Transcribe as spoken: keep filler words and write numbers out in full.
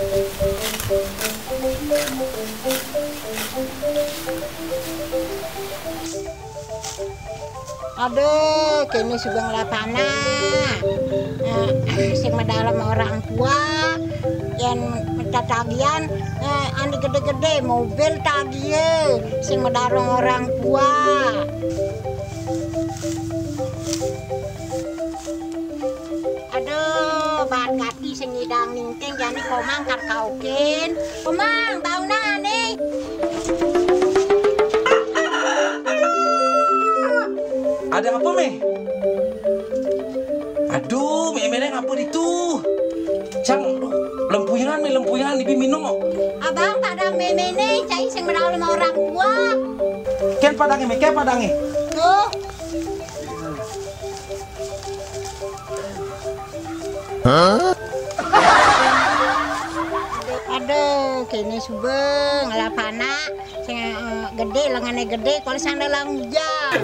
Aduh, kéné suba ngelapana. Eh, sing medal ama orang tua, yén minta tagihan, eh, andi gedé-gedé, mobil tagihé, sing medal ama orang tua. Aduh, baan gati sing nyidang ningking, jani Komang kar kaukin. Komang, bangunan nih. Ada apa, Mé? Aduh, Mémé né ngapa ditu? Cang, lempuyangan, Mé, lempuyangan, ibi minum kok. Abang, pada Mémé né, cai sing merawat sama orang tua. Kén padangé, Mé, kén padangé. Tuh. Aduh, kéné suba ngelapana, sing, eh, gedé, lengané gedé, kalau sandal lang hujan.